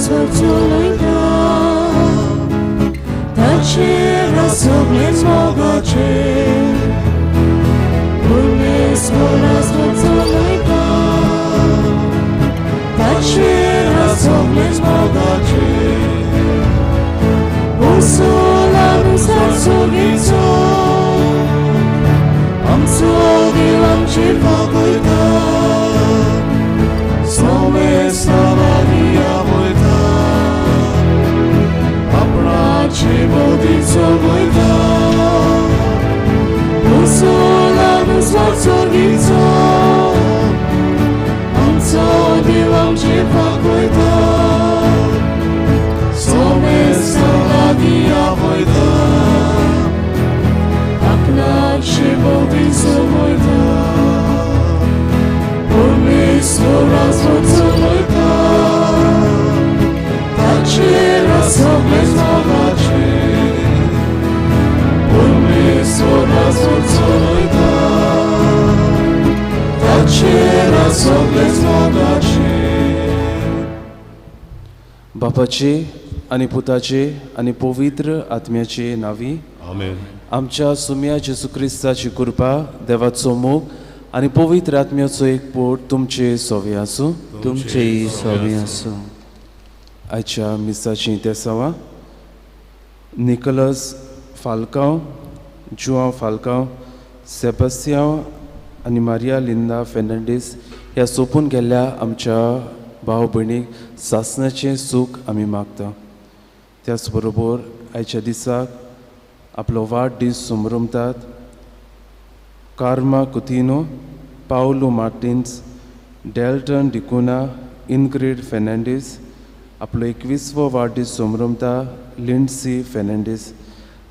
राजवट चलयता ताचेर सगळें मोगाचेर परमेश्वर राजवट चलयता ताचेर सगळें मोगाचेर Ursula सोगीचो आमचो देव आमचेर वागयता सोमेस्ता लागीं आपयता आपणाचे मोदी चलयता Ursula सोगीचो आमचो देव आमचेर वागयता सोमेस्ता लागीं आपयता आपणाचे मोदी चलयता परमेश्वर राजवट चलयता ताचेर सगळें मोगाचेर परमेश्वर राजवट चलयता ताचेर सगळें मोगाचेर. बापाचे आनी पुताचे आनी पवित्र आत्म्याचे नांवी आमेन. आमच्या सुम्या जेजू क्रिस्ताची कृपा, देवाचो मोग आनी पवित्र आत्म्याचो एक पोट तुमचे सोवे आसूं. तुमचेय सोबी आसूं. आयच्या मिसाची तेसांवां निकोलस फाल्कांव, जुआंव फाल्कांव, सेबास्तियांव आनी मारिया लिंदा फेर्नांडीस ह्या सोंपून गेल्ल्या आमच्या भाव भयणीक सासणाचें सूख आमी मागता. त्याच बरोबर आयच्या दिसाक आपलो वाडदीस समरमतात Karma Coutinho, Paulo Martins, Dalton D'Cunha, Ingrid Fernandes आपलो 21वो वाडदीस समरमता लिंडसी फेर्नांडीस.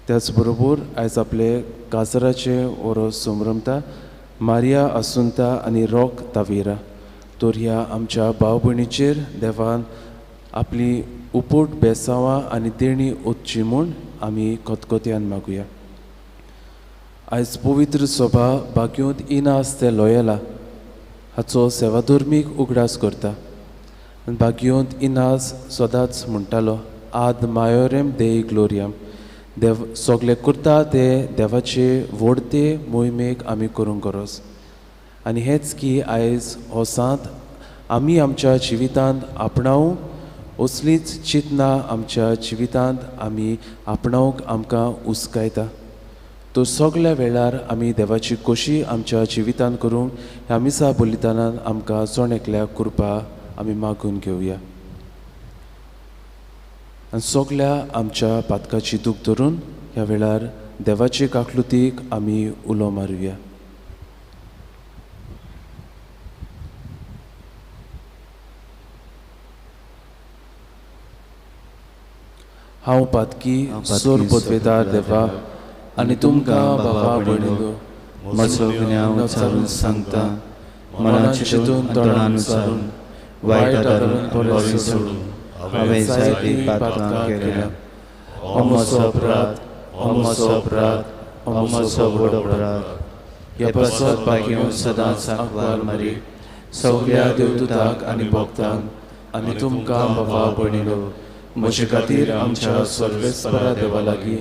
त्याच बरोबर आयज आपले काजराचें वरोस समरमता मारिया आसुंता आनी रॉक तावेरा. तर ह्या आमच्या भाव भयणीचेर देवान आपली उपोट बेसांवां आनी देणी ओतची म्हूण आमी खतखत्यान मागुया. आयज पवित्र सभा बाग्योंत इनास ते लोयला हाचो सेवाधर्मीक उगडास करता. बाग्योंत इनास सदांच म्हणटालो आद मायोरेम देई ग्लोरियम. देव सगळे करता ते देवाचे व्हडते मोहिमेक आमी करूंक गरज. आनी हेंच की आयज हो सांत आमी आमच्या जिवितांत आपणावंक, असलीच चिंतना आमच्या जिवितांत आमी आपणावंक आमकां उस्कायता. तर सगल्या वेळार आमी देवाची खोशी आमच्या जिवितांत करूंक ह्या मिसा बलिदानान आमकां जण एकल्या कृपा आमी मागून घेवया. आनी सगल्या आमच्या पातकाची दूख धरून ह्या वेळार देवाचे काकलुतीक आमी उलो मारुया. हांव पातकी सोर पदवेदार देवा आनी तुमकां बाबा भयणीलो म्हजो गुन्यांव उच्चारून सांगता, मनान चिंतून तोंडान उच्चारून वायट आदरून बरें सोडून हांवें जायतीं पातकां केल्या. हो म्हजो अपराध, हो म्हजो अपराध, हो म्हजो व्हड अपराध. हे पासत भाग्योन सदांच आंकवार मारी सगल्या देवदूतांक आनी भक्तांक आनी तुमकां बाबा भयणीलो म्हजे खातीर आमच्या सर्वेस्परा देवा लागीं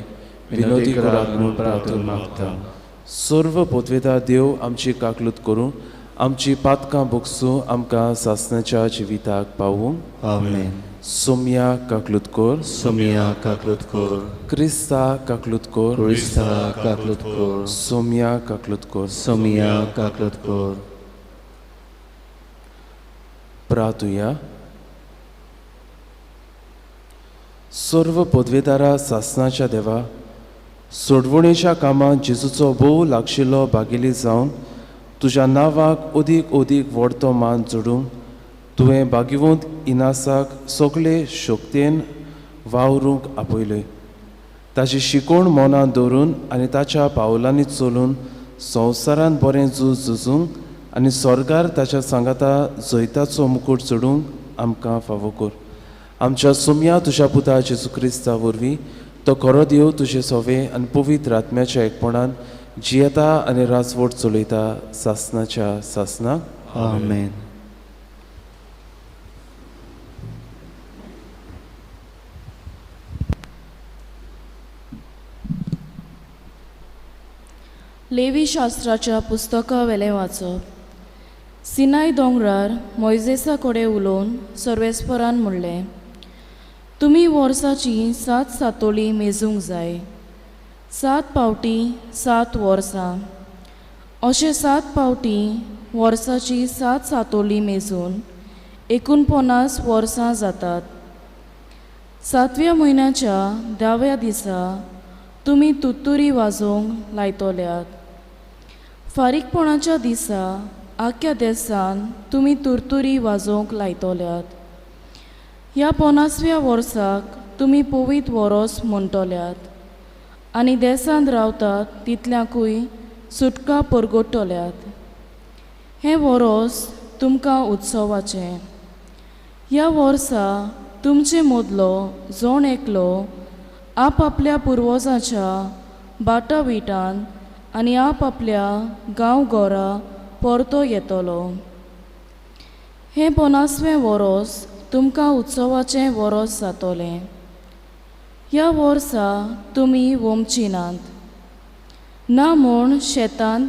विनोदी करात म्हूण प्रार्थना मागता. सर्व पदवेदार देव आमची काकलूत करूं, आमची पातकां भोगसूं, आमकां सासणाच्या जिविताक पावूं. आमेन. सोम्या काकलूत कर, सोम्या काकलूत कर, क्रिस्ता काकलूत कर, क्रिस्ता काकलूत कर, सोम्या काकलूत कर, सोम्या काकलूत कर. प्रार्थुया. सर्व पदवेदारा सासणाच्या देवा, सोडवणेच्या कामांत जेजूचो भोव लागशिल्लो भागेली जावन तुज्या नांवाक अदीक अदीक व्हडतो मान जोडूंक तुवें भाग्यवंत इनासाक सगळे शक्तेन वावरूंक आपयलें. ताची शिकवण मनांत दवरून आनी ताच्या पावलांनी चलून संवसारांत बरें झूज झुजूंक आनी स्वर्गार ताच्या सांगाता जैताचो मुकूट चडूंक आमकां फावो कर. आमच्या सोम्या तुज्या पुता जेजू क्रिस्ता वरवीं तो खरो देव तुजे सोवे आनी पवित्र आत्म्याच्या एकपणान जियेता आनी राजवट चलयता सासणाच्या सासणाक. आमेन. लेवी शास्त्राच्या पुस्तका वेलें वाचप. सिनाय दोंगरार मोयजेसा कडेन उलोवन सर्वेस्परान म्हणलें, तुमी वर्साची 7 सातोळी मेजूंक जाय. 7 पावटी 7 वर्सां, अशें 7 पावटी वर्साची 7 सातोळी मेजून 49 वर्सां जातात. 7व्या म्हयन्याच्या 10व्या दिसा तुमी तुत्तुरी वाजोवंक लायतल्यात. फारीकपणाच्या दिसा आख्या देसान तुमी तुरतुरी वाजोवंक लायतल्यात. ह्या 50व्या वर्साक तुमी पवित्र वरोस म्हणटल्यात आनी देसान रावतात तितल्यांकूय सुटका परगटतल्यात. हें वरोस तुमकां उत्सवाचें. ह्या वर्सा तुमचे मदलो जण एकलो आपआपल्या पुर्वजांच्या बाटाविटान आनी आपआपल्या गांवघरा परतो येतलो. हें 50वें वरोस तुमकां उत्सवाचें वरोस जातलें. ह्या वर्सा तुमी वोमची नात, ना म्हूण शेतांत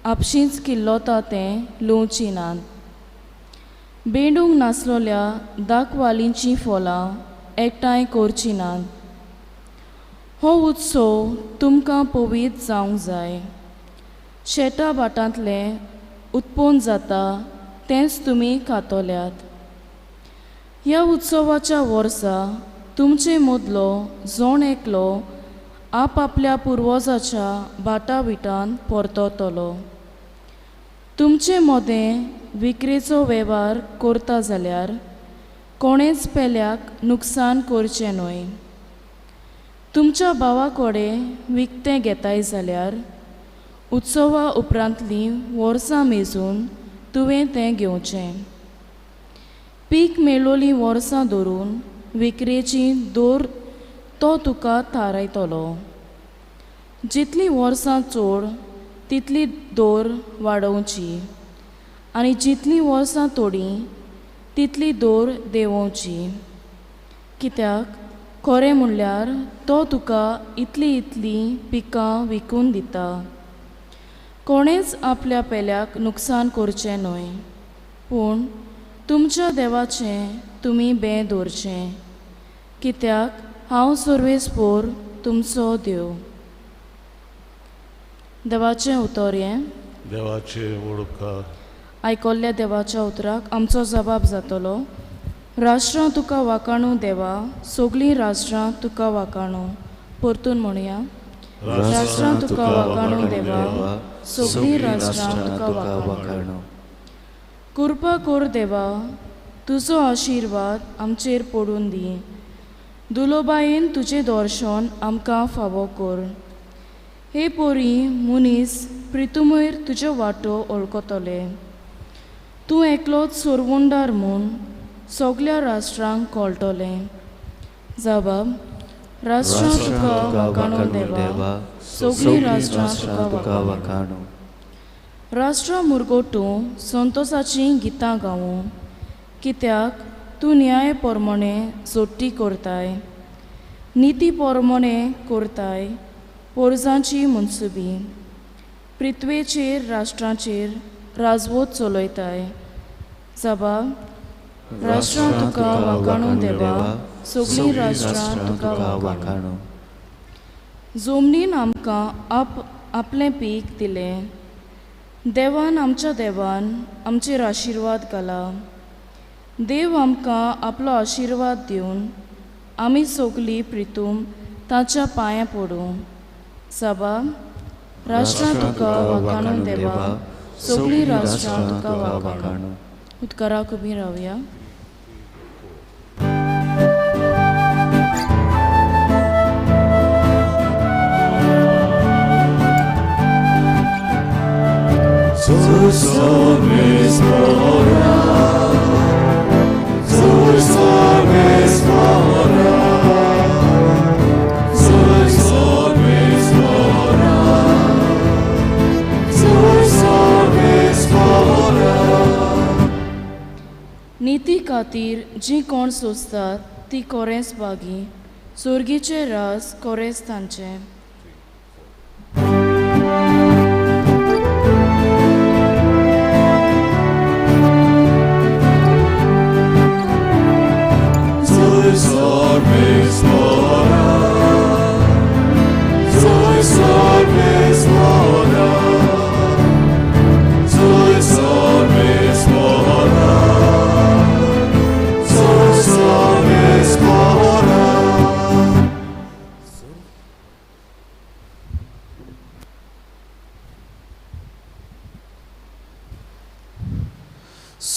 आपशींच किल्लोता तें लुवची नात. बेंडूंक नासलोल्या दाखवालींचीं फलां एकठांय करची नात. हो उत्सव तुमकां पवित्र जावंक जाय. शेता भाटांतलें उत्पन्न जाता तेंच तुमी खातल्यात. ह्या उत्सवाच्या वर्सा तुमचे मदलो जण एकलो आपआपल्या पुर्वजाच्या बाटाविटान परततलो. तुमचे मदें विक्रेचो वेव्हार करता जाल्यार कोणेच पेल्याक नुकसान करचें न्हय. तुमच्या भावा कडेन विकतें घेताय जाल्यार उत्सवा उपरांतलीं वर्सां मेजून तुवें तें घेवचें. पीक मेळोलीं वर्सां धरून विक्रेची दर तो तुका थारायतलो. जितलीं वर्सां चड तितली दर वाडोवची आनी जितलीं वर्सां थोडीं तितली दर देंवोवची. कित्याक खरें म्हणल्यार तो तुका इतली इतली पिकां विकून दिता. कोणेच आपल्या पेल्याक नुकसान करचें न्हय, पूण तुमच्या देवाचें तुमी बें दवरचें, कित्याक हांव सर्वेस्पोर तुमचो देव. देवाचें उतर हें. देवाचे उपकार. आयकल्ल्या देवाच्या उतराक आमचो जबाब जातलो. राष्ट्रां तुका वाकाणू देवा, सगळीं राष्ट्रां तुका वाकाणू. परतून म्हणया, राष्ट्रां तुका वाकाणू देवा, सगळीं राष्ट्रां तुका वाकाणू. कृपा कर देवा, तुजो आशिर्वाद आमचेर पडून दी. दुलोबायेन तुजें दर्शन आमकां फावो कर. हे पोरी मनीस प्रितुमयर तुज्यो वाटो वळखतले. तूं एकलोच सोरवंडार म्हूण सगल्या राष्ट्रांक कळटलें. जबाब, राष्ट्रां तुका वाकाणू देवा, सगळीं राष्ट्रां तुका वाकाणू. राष्ट्रां मुरगोटूं संतोसाचीं गितां गावूं, कित्याक तूं न्याय परमणे जोडटी करताय, निती परमणे करताय पोरजांची मनसुबी. पृथ्वेचेर राष्ट्रांचेर राजवत चलयताय. जबाब, राष्ट्रां तुका वाकाणू देवा, सगळीं राष्ट्रां तुका वाकाणू. जमनीन आमकां आपलें पीक दिलें. देवान आमच्या देवान आमचेर आशिर्वाद घाला. देव आमकां आपलो आशिर्वाद दिवन आमी सगळीं प्रितूम ताच्या पांयां पडूं. सभा, राष्ट्रां तुका वाकाणू देवा, सगळीं राष्ट्रां तुका वाकाणू. उदकाराक उबी रावया. निती खातीर जी कोण सोंसतात ती कोरेंच बागी, सोर्गीचे रास कोरेंच तांचें. सर्वेस्पोरा, जय सर्वेस्पोरा, जय सर्वेस्पोरा, जय सर्वेस्पोरा.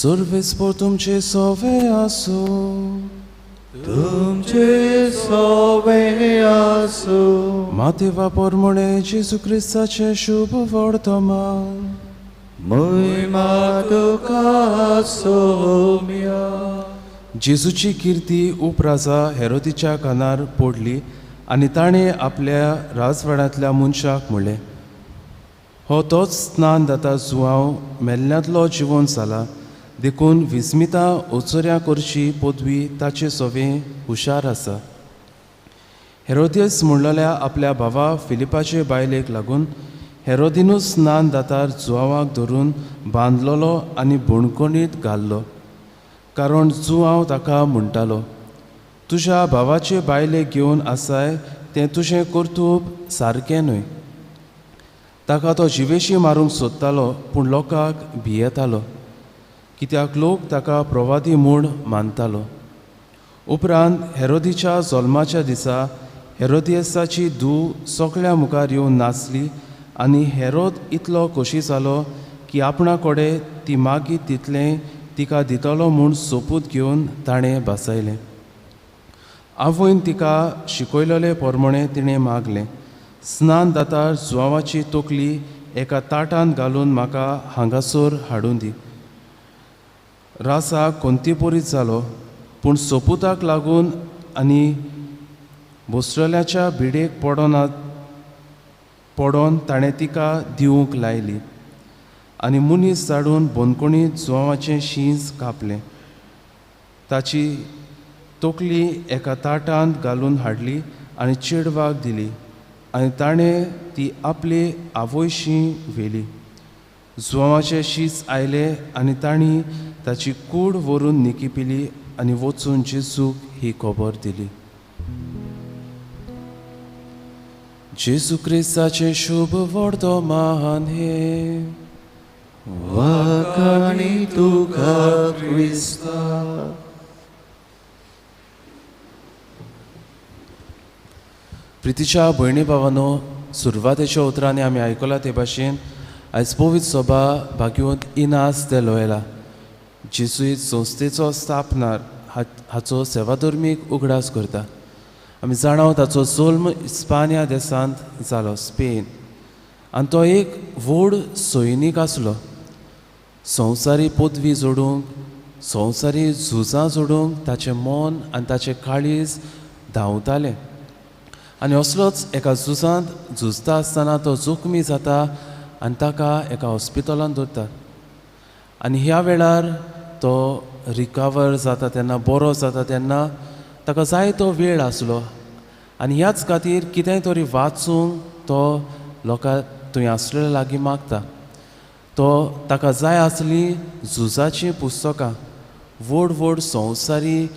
सर्वेस्पोर तुमचे सोवे आसूं. तुमचे सोवे आसूं. मातेवा पोरमोणे जेजू क्रिस्ताचें शुभ वर्तमान. महिमा तुका सोम्या. जेजूची किर्ती उपराजा हेरोदीच्या कानार पडली आनी ताणें आपल्या राजवाड्यांतल्या मनशाक म्हणलें, हो तोच स्नान दाता जुवांव मेल्ल्यांतलो जिवन जाला, देखून विस्मिता ओचोऱ्या करची पदवी ताचे सोवे हुशार आसा. हेरोदियस म्हणलेल्या आपल्या भावा फिलिपाचे बायलेक लागून हेरोदिनूच स्नान दातार जुवांवाक धरून बांदलेलो आनी बणकणीत घाल्लो, कारण जुवांव ताका म्हणटालो, तुज्या भावाचे बायलेक घेवन आसाय तें तुजें कर्तूब सारकें न्हय. ताका तो जिवेशी मारूंक सोदतालो, पूण लोकांक भियेतालो, कित्याक लोक ताका प्रवादी म्हूण मानतालो. उपरांत हेरोदीच्या जल्माच्या दिसा हेरोदियसाची धूव सगळ्या मुखार येवन नाचली आनी हेरोद इतलो खोशी जालो की आपणा कडेन ती मागीर तितलें तिका दितलो म्हूण सोपूत घेवन ताणें भासायलें. आवयन तिका शिकयलेले प्रमाणें तिणें मागलें, स्नान दातार जुवांवाची तकली एका ताटांत घालून म्हाका हांगासर हाडून दी. रासा कोंतीपोरीत जालो, पूण सोपुताक लागून आनी बोसरल्याच्या भिडेक पडोन ताणें तिका दिवंक लायली आनी मनीस धाडून बंदखणीत जुवांवाचें शींस कापलें. ताची तकली एका ताटांत घालून हाडली आनी चेडवाक दिली आनी ताणें ती आपले आवयशी व्हेली. जुवांवाचें शीस आयलें आनी तांणी ताची कूड व्हरून निकिपिली आनी वचून जेजूक ही खबर दिली. जेजू क्रिस्ताचें शुभ वर्तमान हें. वाखाणी तुका क्रिस्ता. प्रितीच्या भयणी भावानो, सुरवातेच्या उतरांनी आमी आयकलां ते भाशेन आयज पवित्र सभा भाग्यवंत इनास दे लोयला जेजुईत संस्थेचो स्थापनार हाचो सेवाधर्मीक उगडास करता. आमी जाणाव ताचो जल्म इस्पानिया देशांत जालो, स्पेन, आनी तो एक व्हड सैनीक आसलो. संवसारी पदवी जोडूंक, संवसारी झुजां जोडूंक ताचें मन आनी ताचें काळीज धांवतालें आनी असलोच एका झुजांत झुजता आसतना तो जखमी जाता आनी ताका एका हॉस्पिटलांत दवरतात आनी ह्या वेळार तो रिकवर जाता तेन्ना, बरो जाता तेन्ना ताका जाय तो वेळ आसलो आनी ह्याच खातीर कितेंय तरी वाचूंक तो लोकां थंय आसलेल्या लागीं मागता. तो ताका जाय आसलीं झुजाचीं पुस्तकां, व्हड व्हड संवसारी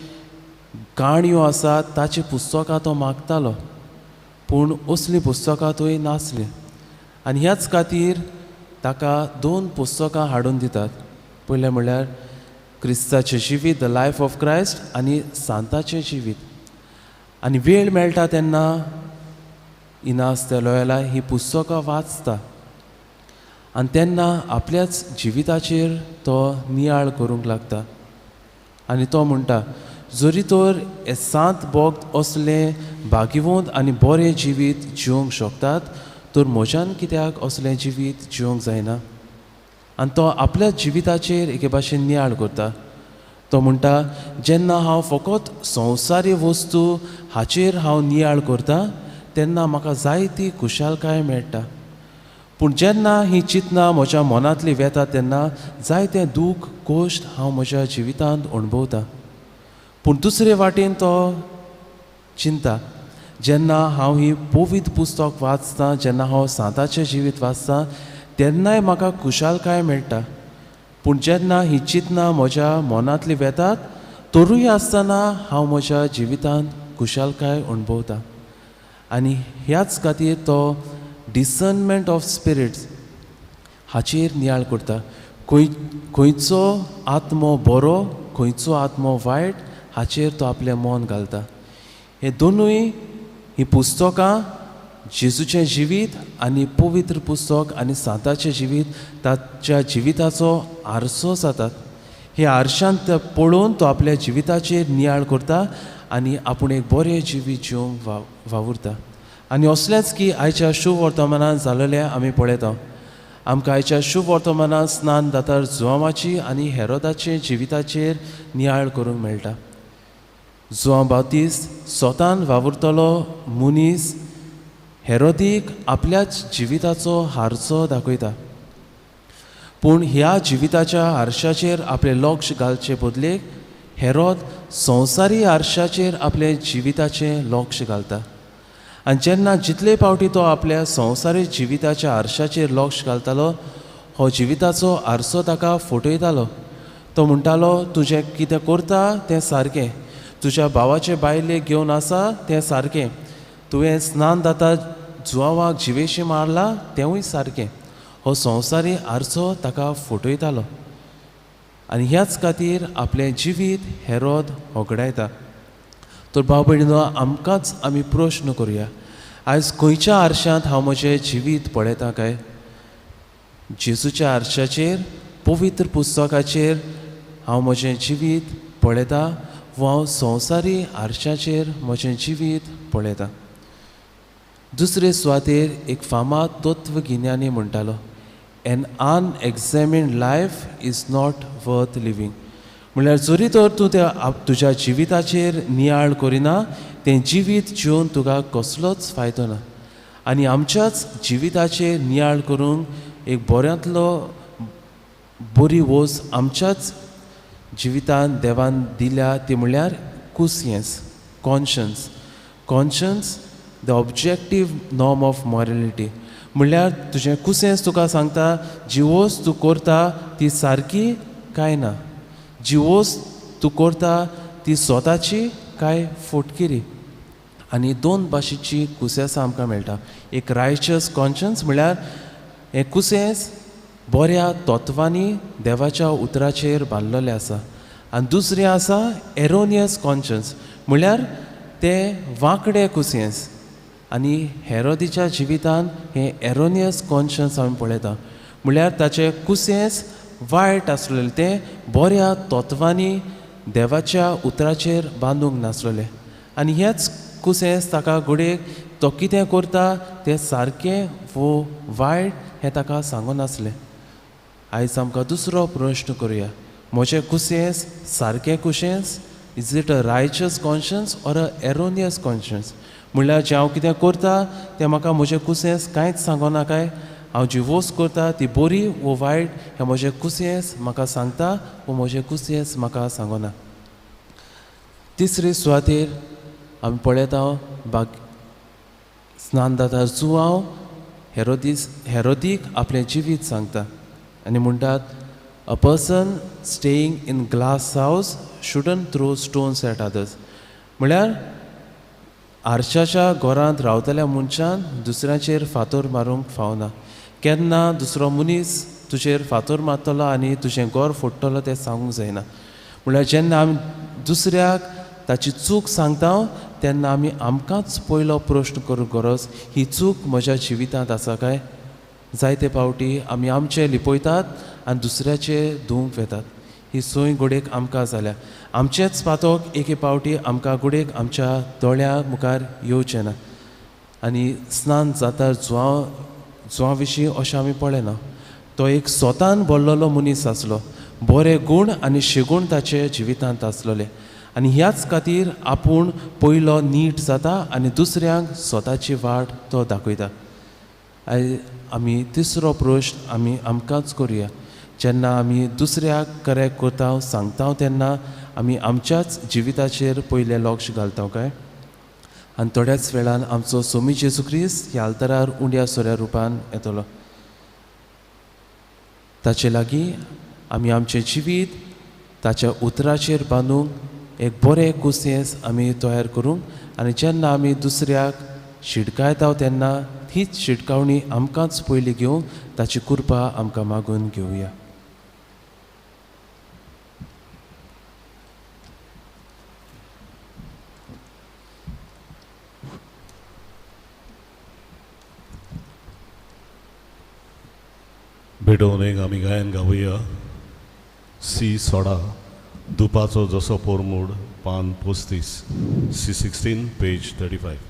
काणयो आसात ताचीं पुस्तकां तो मागतालो, पूण असलीं पुस्तकां थंय नासलीं आनी ह्याच खातीर ताका दोन पुस्तकां हाडून दितात. पयलें म्हणल्यार क्रिस्ताचें जिवीत, the life of Christ, आनी सांताचें जिवीत. आनी वेळ मेळटा तेन्ना इनास दे लोयला ही पुस्तकां वाचता आनी तेन्ना आपल्याच जिविताचेर तो नियाळ करूंक लागता आनी तो म्हणटा, जरी तर हे सांत भक्त असलें भाग्यवंत आनी बरें जिवीत जिवंक शकतात तर म्हज्यान कित्याक असलें जिवीत जिवंक जायना? आनी तो आपल्या जिविताचेर एके भाशेन नियाळ करता. तो म्हणटा, जेन्ना हांव फकत संवसारी वस्तू हाचेर हांव नियाळ करता तेन्ना म्हाका जायती खुशालकाय मेळटा, पूण जेन्ना ही चिंतना म्हज्या मनांतली वेता तेन्ना जायतें दूख कश्ट हांव म्हज्या जिवितांत अणभवता. पूण दुसरे वाटेन तो चिंता, जेन्ना हांव ही पवित्र पुस्तक वाचतां, जेन्ना हांव सांताचें जिवीत वाचतां तेन्नाय म्हाका खुशालकाय मेळटा, पूण जेन्ना ही चिंतना म्हज्या मनांतली वेतात तरूय आसतना हांव म्हज्या जिवितांत खुशालकाय अणभवता. आनी ह्याच खातीर तो डिसर्नमेंट ऑफ स्पिरिट्स हाचेर नियाळ करता. खंयचो आत्मो बरो, खंयचो आत्मो वायट हाचेर तो आपलें मन घालता. हे दोनूय ही पुस्तकां जेजूचें जिवीत आनी पवित्र पुस्तक आनी सांताचें जिवीत ताच्या जिविताचो आरसो जातात. हे आरशांत पळोवन तो आपल्या जिविताचेर नियाळ करता आनी आपूण एक बरें जिवीत जिवंक वावुरता. आनी असलेंच की आयच्या शुभ वर्तमानान जालेलें आमी पळयता. आमकां आयच्या शुभ वर्तमानान स्नान दातार जुवांवाची आनी हेरोदाचे जिविताचेर नियाळ करूंक मेळटा. जुवांव बाप्तीस्त स्वतान वावुरतलो मनीस हेरोदीक आपल्याच जिविताचो हारसो दाखयता. पूण ह्या जिविताच्या हारशाचेर आपलें लक्ष घालचे बदलेक हेरोद संवसारी हारशाचेर आपले जिविताचें लक्ष घालता. आनी जेन्ना जितले फावटी तो आपल्या संवसारी जिविताच्या हारशाचेर लक्ष घालतालो, हो जिविताचो हारसो ताका फटयतालो. तो म्हणटालो, तुजें कितें करता तें सारकें, तुज्या भावाचे बायलेक घेवन आसा तें सारकें, तुवें स्नान दाता जुवांवाक जिवेशी मारला तेंवूय सारकें. हो संवसारी आरसो ताका फटयतालो आनी ह्याच खातीर आपलें जिवीत हेरोद होगडायता. तर भाव भयणीनो, आमकांच आमी प्रश्न करुया, आयज खंयच्या आरशांत हांव म्हजें जिवीत पळयता काय? जेजूच्या आरशाचेर, पवित्र पुस्तकाचेर हांव म्हजें जिवीत पळयता वा हांव संवसारी आरशाचेर म्हजें जिवीत पळयता? दुसरे सुवातेर एक फामाद तत्वगिन्यानी म्हणटालो, An unexamined life is not worth living. म्हणल्यार जरी तर तूं त्या तुज्या जिविताचेर नियाळ करिना, तें जिवीत जिवन तुका कसलोच फायदो ना. आनी आमच्याच जिविताचेर नियाळ करूंक एक बऱ्यांतलो बरी वस्त आमच्याच जिवितान देवान दिल्या, ती म्हणल्यार कुसियेंस, conscience. Conscience, the objective norm of morality. म्हणल्यार तुजें कुसेंस तुका सांगता जी वस्त तूं करता ती सारकी काय ना, जी वस्त तूं करता ती स्वताची काय फोटकिरी. आनी दोन भाशेची कुसेंसां आमकां मेळटा. एक रायचस कॉन्शन्स, म्हणल्यार हें कुसेंस बऱ्या तत्वांनी देवाच्या उतराचेर बांदलेलें आसा. आनी दुसरें आसा एरोनियस कॉन्शन्स, म्हणल्यार तें वांकडें कुसेंस. आनी हेरोदीच्या जिवितान हें एरोनियस कॉन्शन्स आमी पळयता. म्हणल्यार ताचें कुसेंस वायट आसलेलें, तें बऱ्या तत्वांनी देवाच्या उतराचेर बांदूंक नासलेलें. आनी हेंच कुसेंस ताका घडयेक तो कितें करता तें सारकें वो वायट हें ताका सांगनासलें. आयज आमकां दुसरो प्रश्न करुया, म्हजें कुसेंस सारकें कुशेंस, is it a righteous conscience or a erroneous conscience? म्हणल्यार जें हांव कितें करता तें म्हाका म्हजें कुसेंस कांयच सांगना काय? हांव जी वस्त करता ती बरी वो वायट हें म्हजें कुसेंस म्हाका सांगता वो म्हजें कुसेंस म्हाका सांगना? तिसरे सुवातेर आमी पळयता बाग स्नान दाता जुवांव हेरोदीक आपलें जिवीत सांगता आनी म्हणटात, a person staying in glass house shouldn't throw stones at others. म्हणल्यार आरशाच्या घरांत रावतल्या मनशान दुसऱ्याचेर फातोर मारूंक फावना. केन्ना दुसरो मनीस तुजेर फातोर मारतलो आनी तुजें घर फोडटलो तें सांगूंक जायना. म्हणल्यार जेन्ना आमी दुसऱ्याक ताची चूक सांगता तेन्ना आमी आमकांच पयलो प्रश्न करूंक गरज, ही चूक म्हज्या जिवितांत आसा काय? जायते फावटी आमी आमचें लिपयतात आनी दुसऱ्याचे धुवंक वेतात. ही संवय घडयेक आमकां जाल्या. आमचेंच पातक एके फावटी आमकां घडयेक आमच्या दोळ्या मुखार येवचें ना. आनी स्नान जाता जुवां विशीं अशें आमी पळयना. तो एक स्वतान भरलेलो मनीस आसलो, बरे गूण आनी शेगूण ताचे जिवितांत आसलेले. आनी ह्याच खातीर आपूण पयलो नीट जाता आनी दुसऱ्यांक स्वताची वाट तो दाखयता. आयज आमी तिसरो प्रश्न आमी आमकांच करुया, जेन्ना आमी दुसऱ्याक करेक्ट करता सांगता तेन्ना आमी आमच्याच जिविताचेर पयलें लक्ष घालता काय? आनी थोड्याच वेळान आमचो सोमी जेजू क्रिस्त ह्या आल्तरार उंड्या सोऱ्या रुपान येतलो. ताचे लागीं आमी आमचें जिवीत ताच्या उतराचेर बांदूंक एक बरें कुसेंस आमी तयार करूंक आनी जेन्ना आमी दुसऱ्याक शिटकायता तेन्ना हीच शिटकावणी आमकांच पयलीं घेवन ताची कृपा आमकां मागून घेवया. भेटोवन एक आमी गायन गावया. सी 16 दुपाचो जसो पोरमूड पान 35 C 16 page 35.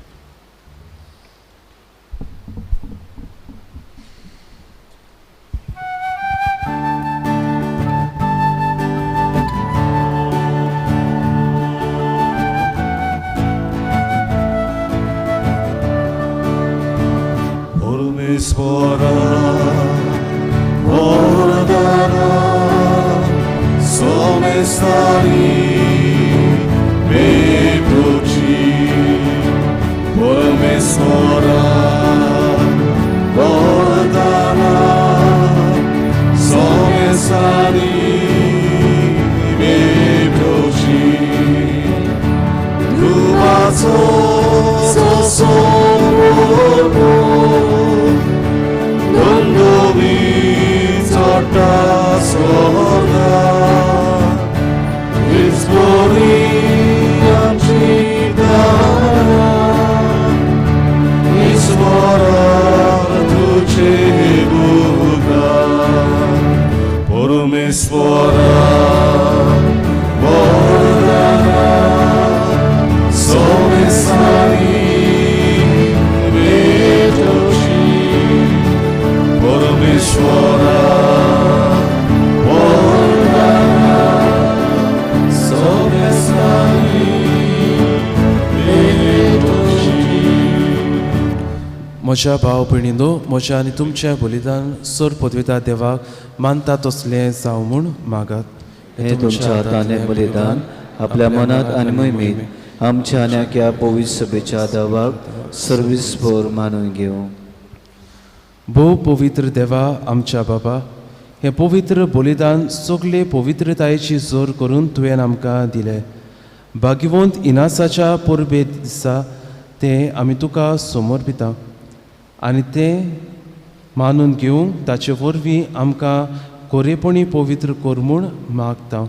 परमेश्वरा वरदाना सोमेस्तानी भेटोची परमेश्वरा वरदाना सोमेस्तानी भेटोची दुवाचो जसो His glory amchidana Isvara tuche buka Parameswara Vardana Somesani Vetochi Parameswara म्हज्या भाव भयणींनो, म्हज्या आनी तुमचें बलिदान सर पदविता देवाक मानता तसलें जावं म्हूण मागात. हें तुमच्या हातांतलें बलिदान आपल्या मनांत आनी मोहिमेंत आमच्या आनी ह्या पवित्र सभेच्या देवाक सर्वीस भर मानून घेवं. भोव पवित्र देवा आमच्या बाबा, हें पवित्र बलिदान सगळे पवित्रतायेची जोर करून तुवें आमकां दिलें. भाग्यवंत इनासाच्या परबे दिसा तें आमी तुका समर्पिता आनी तें मानून घेवंक ताचे वरवीं आमकां कोरेपणी पवित्र कर म्हूण मागता.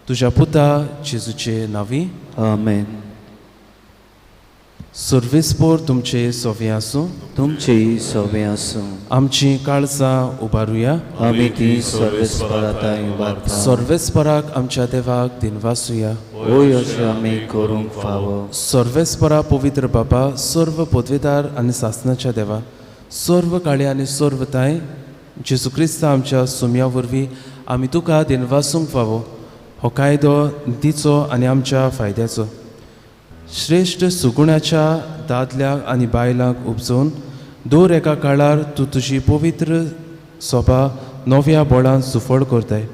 तुज्या पुता जेजूचे नांवी आमेन. सर्वेस्पोर तुमचे सोवे आसूं, तुमचेय सोवे आसूं. आमची काळजां उबारुया, आमी ती सर्वेस्पराताय उबारता. सर्वेस्पराक आमच्या देवाक दिनवासुया, होय अशें आमी करूंक फावो. सर्वेस्परा पवित्र बाबा, सर्व पदवेदार आनी सासनाच्या देवा, सर्व काळे आनी सर्व ताय जेजू क्रिस्ता आमच्या सुम्या वरवीं आमी तुका दिनवासूंक फावो. हो कायदो दिचो आनी आमच्या फायद्याचो. श्रेश्ठ सुगुणाच्या दादल्यांक आनी बायलांक उपजोवन दर एका काळार तूं तुजी पवित्र सोबा नव्या बोळान सुफळ करताय.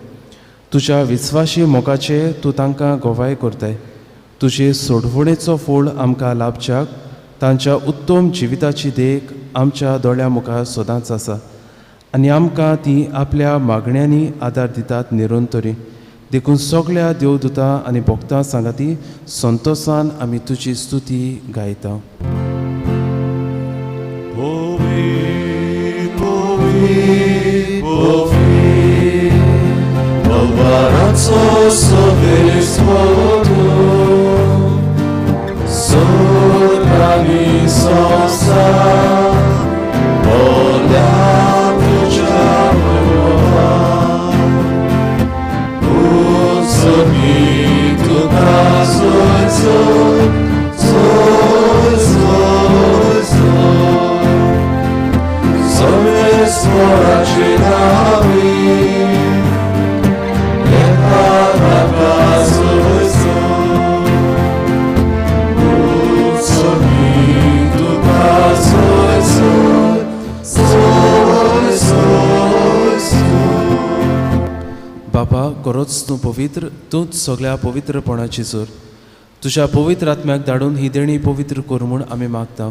तुज्या विस्वाशी मोगाचे तूं तांकां गवाय करताय. तुजे सोडवणेचो फोळ आमकां लाभच्याक तांच्या उत्तम जिविताची देख आमच्या दोळ्या मुखार सदांच आसा आनी आमकां ती आपल्या मागण्यांनी आदार दितात निरंतरी. देखून सगळ्या देवदूतां आनी भक्तां सांगाती संतोसान आमी तुजी स्तुती गायता. बाबा, खरोच तूं पवित्र, तूंच सगळ्या पवित्रपणाची जोर. तुज्या पवित्र आत्म्याक धाडून ही देणी पवित्र कर म्हूण आमी मागता.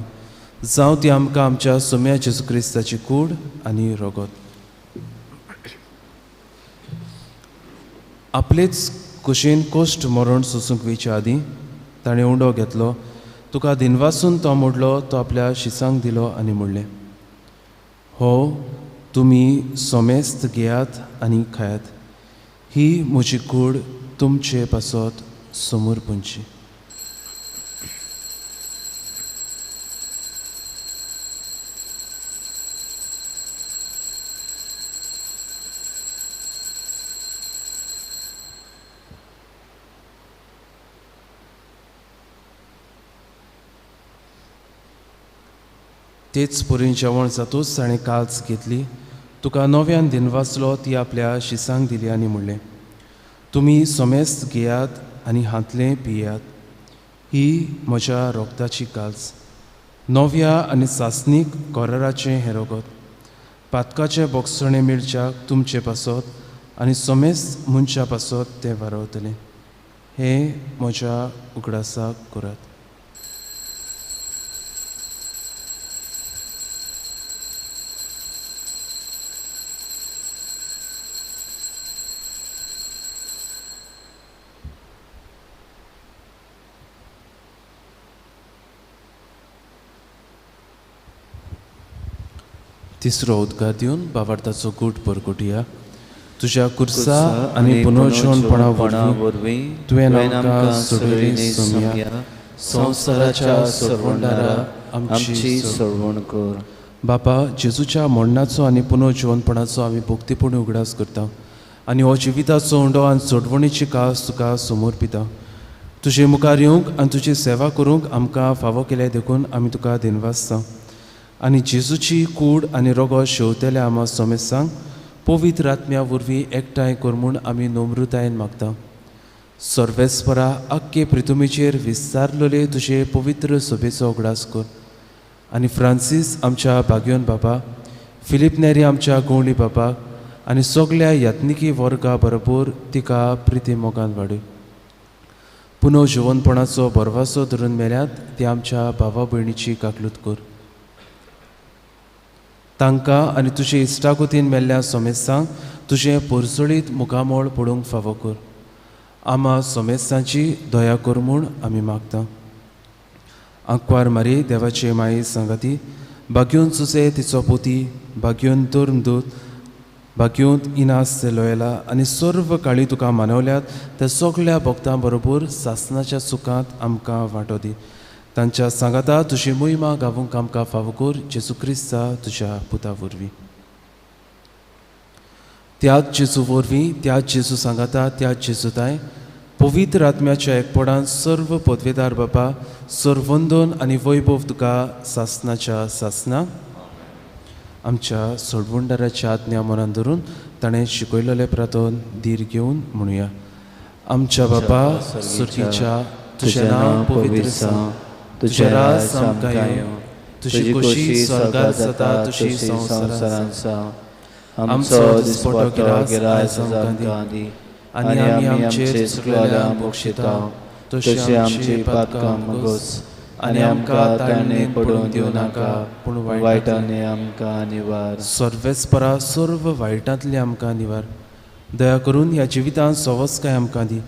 जावं ती आमकां आमच्या सोम्या जेजू क्रिस्ताची कूड आनी रगत. आपलेच कुशीन कोश्ट मरण सोसूंक वयच्या आदीं ताणें उंडो घेतलो. तुका दिनवासून तो मोडलो, तो आपल्या शिसांक दिलो आनी म्हणलें, हो तुमी सोमेस्त घेयात आनी खायात, ही म्हजी कूड तुमचे पासत समोर पुंची. तेच परीन जेवण जातूच ताणें काल्स घेतली, तुका नव्यान दिनवासलो, ती आपल्या शिसांक दिली आनी म्हणलें, तुमी सोमेस्त घेयात आनी हांतलें पियात, ही म्हज्या रोगताची काल्स, नव्या आनी सासणीक कराराचें हें रोगत, पातकाचें बोगसणें मेळच्याक तुमचे पासत आनी सोमेस्त मनशा पासत तें वारवतलें. हें म्हज्या उगडासाक करात. तिसरो उद्गार दिवन बावार्थाचो गूट परगटुया. तुज्या कुर्सा आनी पुनर्जीवनपणा वरवीं तुवें आमकां सोडयली सोमया, संवसाराच्या सोडवणदारा आमची सोडवण कर. बापा, जेजूच्या मरणाचो आनी पुनर्जीवनपणाचो आमी भक्तीपूर्ण उगडास करता आनी हो जिविताचो उंडो आनी सोडवणीची कास तुका समोर पिता. तुजे मुखार येवंक आनी तुजी सेवा करूंक आमकां फावो केल्या देखून आमी तुका दिनवासता. आनी जेजूची कूड आनी रोगो शेवतेल्या आमा सोमेस्तांक पवित्र आत्म्या वरवीं एकठांय कर म्हूण आमी नम्रतायेन मागता. सर्वेस्परा, आख्खे प्रितुमीचेर विस्तारलेले तुजे पवित्र सभेचो उगडास कर आनी फ्रांसीस आमच्या भाग्योन बाबा, फिलीप नेरी आमच्या गवळी बाबा आनी सगल्या यात्निकी वर्गा बरोबर तिका प्रिती मोगान वाडय. पुनः जिवनपणाचो भरवासो धरून मेल्यात ती आमच्या भावा भयणीची काकलूत कर. तांकां आनी तुजे इश्टागतीन मेल्ल्या सोमेस्तांक तुजें पोरजळीत मुखामळ पडूंक फावो कर. आमा सोमेस्तांची दया कर म्हूण आमी मागता. आंकवार मारी देवाचे माये सांगाती, भाग्योन सुसे तिचो पोती, भाग्योन धर्मदूत, भाग्योंत इनास लोयला आनी सर्व काळी तुका मानवल्यात त्या सगल्या भक्तां बरोबर सासनाच्या सुखांत आमकां वांटो दी. तांच्या सांगाता तुजी मोहिमा गावूंक आमकां फावो कर, जेजू क्रिस्ता तुज्या पुता वरवीं. त्याच जेजू वरवीं, त्याच जेजू सांगाता, त्याच जेजूताय पवित्र आत्म्याच्या एकपणान सर्व पदवेदार बापा, सर्वंदन आनी वैभव तुका सासनाच्या सासना. आमच्या सोडवणदाराच्या आज्ञा मनान धरून ताणें शिकयलेलें प्रार्थन धीर घेवन म्हणुया. आमच्या बापा सुर्गीच्या, तुजें नांव पवित्र जावं, तुजें राज आमकां येवं, तुजी खोशी स्वर्गांत जाता तशी संवसारांत जावं. आमचो दिसपट्टो गिरास आमकां दी आनी आमी आमचेर चुकलेल्यांक बक्षिता तशी आमची पातकां मोगोस आनी आमकां ताणे पडून दिवं नाका, पूण वायटांनी आमकां निवार. सर्वेस्परा, सर्व वायटांतली आमकां निवार. दया करून ह्या जिवितांत सवस्काय आमकां दी.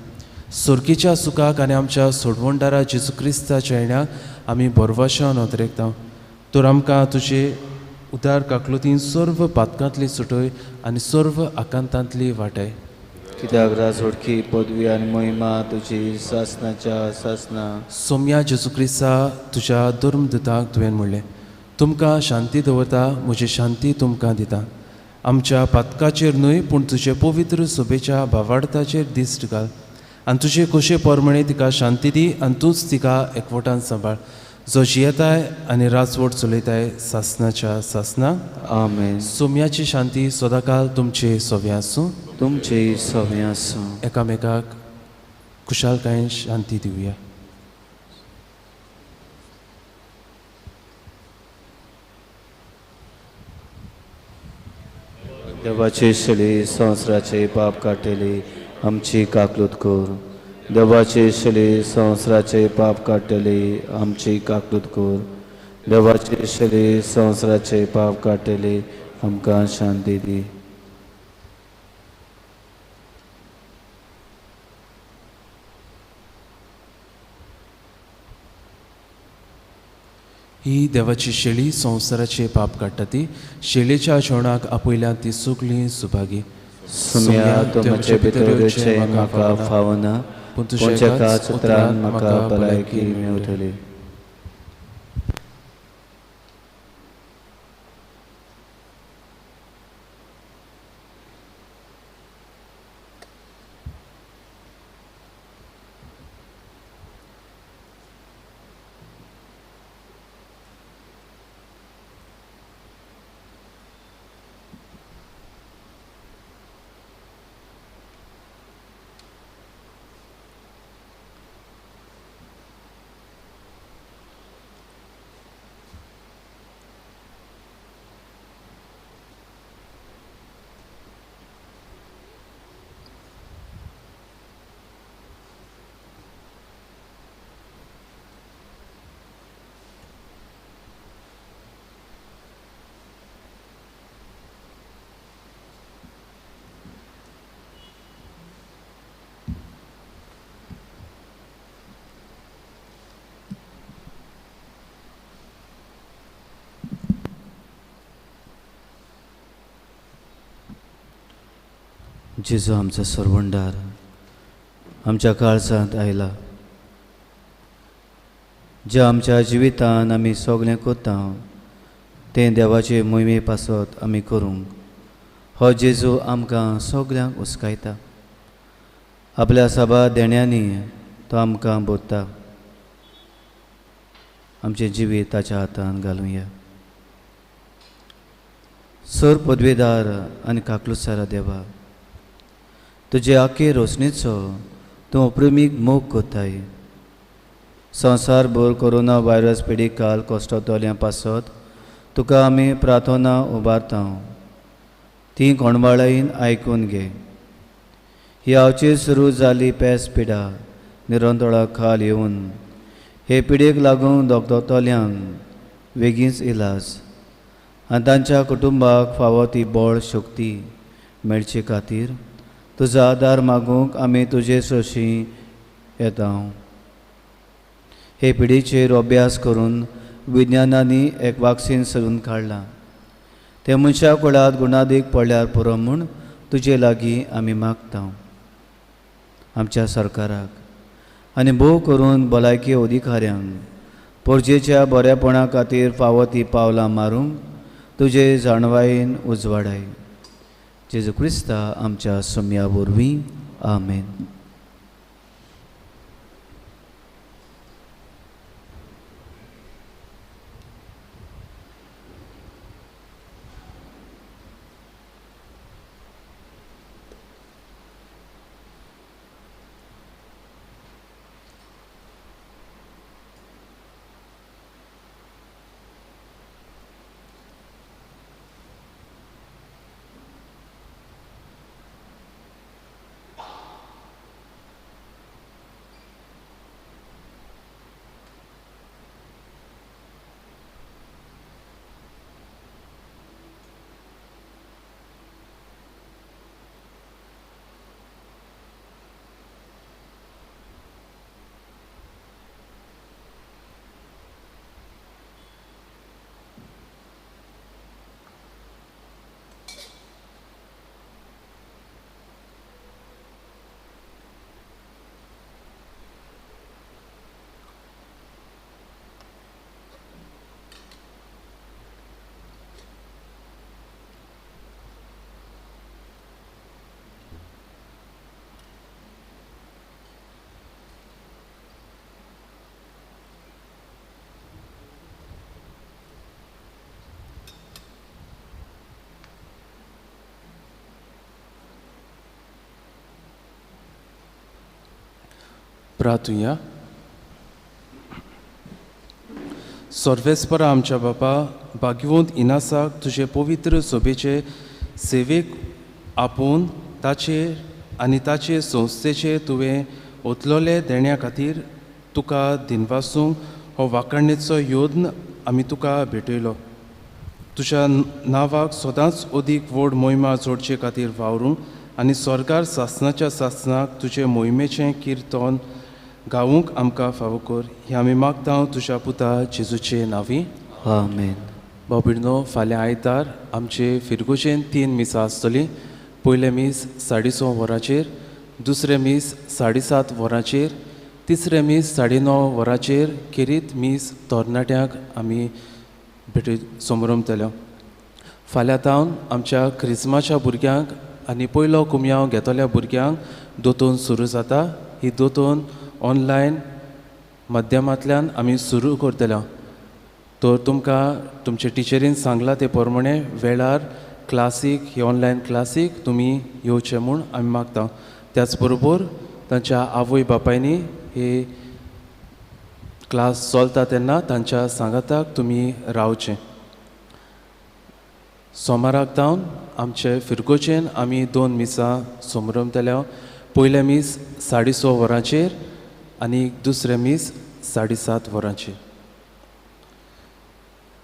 सुर्गीच्या सुखाक आनी आमच्या सोडवणदारा जेजू क्रिस्ताच्या येण्याक आमी भरवशान अतरेकता. तर आमकां तुजे उदार काकलुतीन सर्व पातकांतली सुटय आनी सर्व आकांतांतली वाटाय. कित्याक राजवटकी पदवी आनी महिमा तुजी सासनाच्या सासना. सोम्या जेजू क्रिस्ता, तुज्या धर्मदूतांक तुवें म्हणलें, तुमकां शांती दवरता, म्हजी शांती तुमकां दिता. आमच्या पातकाचेर न्हय पूण तुजे पवित्र सभेच्या भावार्थाचेर दिश्ट घाल आनी तुजे खोशे प्रमाणे तिका शांती दी आनी तूंच तिका एकवटान सांबाळ, जो जियेताय आनी राजवट चलयताय सासनाच्या सासना. आमेन. सोम्याची शांती सदांकाल तुमचे सोवे आसूं. तुमचे सोवे आसूं. एकामेकाक खुशालकायेन शांती दिवया. देवाचे शली संवसाराचे पाप काडटली आमची काकलूत कर. देवाचे शली संवसाराचे पाप काडटली आमची काकलूत कर. देवाचे शली संवसाराचे पाप काडटली आमकां शांती दी. ही देवाची शेळी संवसाराचे पाप काडटा ती शेळीच्या जेवणाक आपयल्या ती सगळीं सुभागी. सुम्या तुमचे भितर येवचें म्हाका फावना, पूण पूण एकाच उतरान म्हाका भलायकी मेवतली. जेजू आमचो सरवंडार आमच्या काळजांत आयला, ज्या आमच्या जिवितान आमी सगळें करता तें देवाचे मोहिमे पासत आमी करूंक हो जेजू आमकां सगळ्यांक उस्कायता. आपल्या साबार देण्यांनी तो आमकां बोधता. आमचें जिवीत ताच्या हातान घालुया. सर पदवेदार आनी काकलुसारा देवा, तुजे आखे रोशणीचो तूं अप्रेमीक मोग कोत्ताय. संवसारभर कोरोना व्हायरस पिडीकाल कश्टतल्या पासत तुका आमी प्रार्थना उबारता, ती कोणवाळायेन आयकून घे. ही आवची सुरू जाली पेस पिडा निरंतळा खाल येवन हे पिडेक लागून दोगदोतल्यांक वेगींच इलाज आनी तांच्या कुटुंबाक फावो ती बळ शक्ती मेळचे खातीर तुजो आदार मागूंक आमी तुजे सोशी येता. हे पिडीचेर अभ्यास करून विज्ञानांनी एक वाक्सीन सोदून काडलां, तें मनशा कुळांत गुणादीक पडल्यार पुरो म्हूण तुजे लागीं आमी मागता. आमच्या सरकाराक आनी भोव करून भलायकी अधिकाऱ्यांक पोरजेच्या बरेपणा खातीर फावो ती पावलां मारूंक तुजे जाणवायेन उजवाडाय. जेजू क्रिस्ता आमच्या सोम्या वरवीं, आमेन. प्रार्थुया. सर्वेस्परा आमच्या बापा, भाग्यवंत इनासाक तुजे पवित्र सोबेचे सेवेक आपोवन ताचेर आनी ताचे संस्थेचे तुवें ओतलोले देण्या खातीर तुका दिनवासूंक हो वाखाणेचो योद्न आमी तुका भेटयलो. तुज्या नांवाक सदांच अदीक व्हड मोहिमा जोडचे खातीर वावरूंक आनी सरकार सासणाच्या सासणाक तुजे मोहिमेचें किर्तन गावूंक आमकां फावो कर. ही आमी मागता तुज्या पुता जेजूचे नांवी. आमेन. भाव भयणीनो, फाल्यां आयतार आमचे फिरगोजेन 3 मिसां आसतलीं. पयलें मीस 6:30 वरांचेर, दुसरें मीस 7:30 वरांचेर, तिसरें मीस 9:30 वरांचेर खेरीत मीस तरणाट्यांक आमी भेटी समरमतले. फाल्यां तावन आमच्या क्रिस्माच्या भुरग्यांक आनी पयलो कुमयांव घेतल्या भुरग्यांक दोतोन सुरू जाता. ही दोतोन ऑनलायन माध्यमांतल्यान आमी सुरू करतले. तर तुमकां तुमचे टिचरीन सांगलां ते प्रमाणे वेळार क्लासीक ही ऑनलायन क्लासीक तुमी येवचे म्हूण आमी मागता. त्याच बरोबर तांच्या आवय बापायनी हे क्लास चलता तेन्ना तांच्या सांगाताक तुमी रावचें. सोमाराक जावन आमचे फिरगोचेन आमी 2 मिसां समरमतले. पयलें मीस 6:30 वरांचेर आनी दुसरें मीस 7:30 वरांचेर.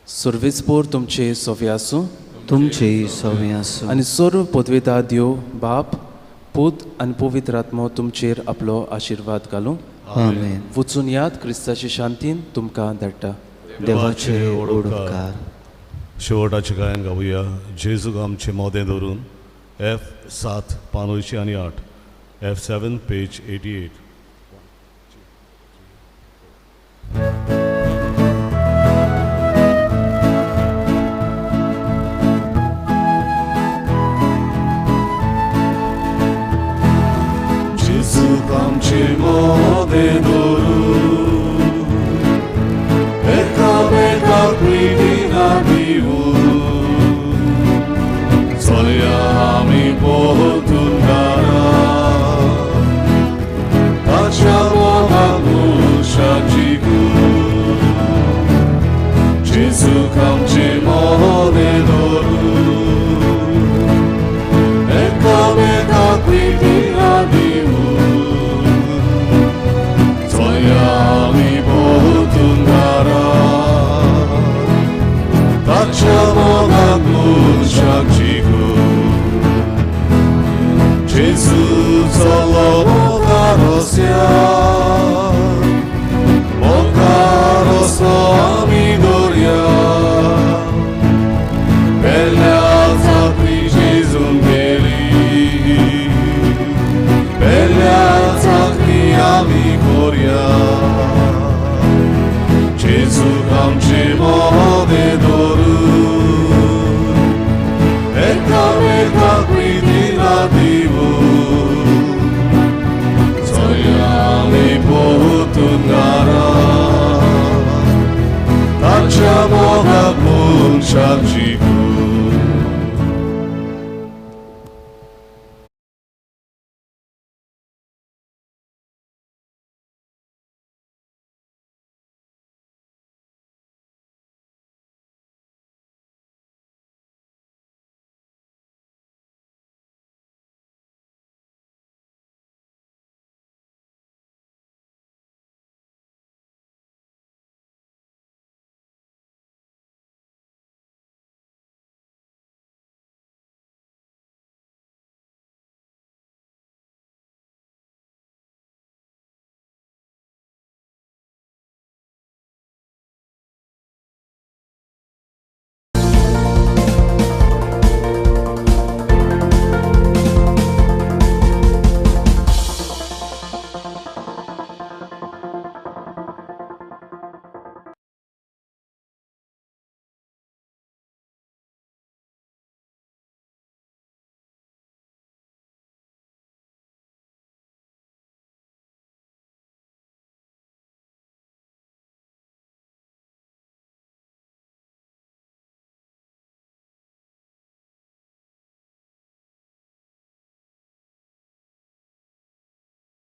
सर्वेस्पोर तुमचे सोवे आसूं. तुमचे सोवे आसूं. आनी सर्व पदवेता देव बाप, पूत आनी पवित्र आत्मो तुमचेर आपलो आशिर्वाद घालूं. आमेन. वचून याद क्रिस्ताचे शांतीन तुमकां धाडटा. देवाचे उपकार. शेवटाचें गायन गावया जेजूक आमचे मोदें धरून. F7 पानोशी आनी 8, F7 page 88. जेजूक आमचे मोदें धरून एकामेकाक प्रितीन दिवून चलया आमी पोतून दारा ताच्या मोगाक मनशाक जिखून. जेजूक आमचे मोदें धरून एकामेकाक प्रितीन दिवून चलया आमी पोतून दारा ताच्या मोगाक मनशाक जिखून. जेजू चलो मोगार वसया, मोगार वसो आमी दवरया. पेल्या चाकरी जेजून केली, पेल्या चाकरी आमी करया. जेजूक आमचे मोदें धरून एकामेकाक प्रितीन दिवून चलया आमी पोतून दारा ताच्या मोगाक मनशाक जिखून.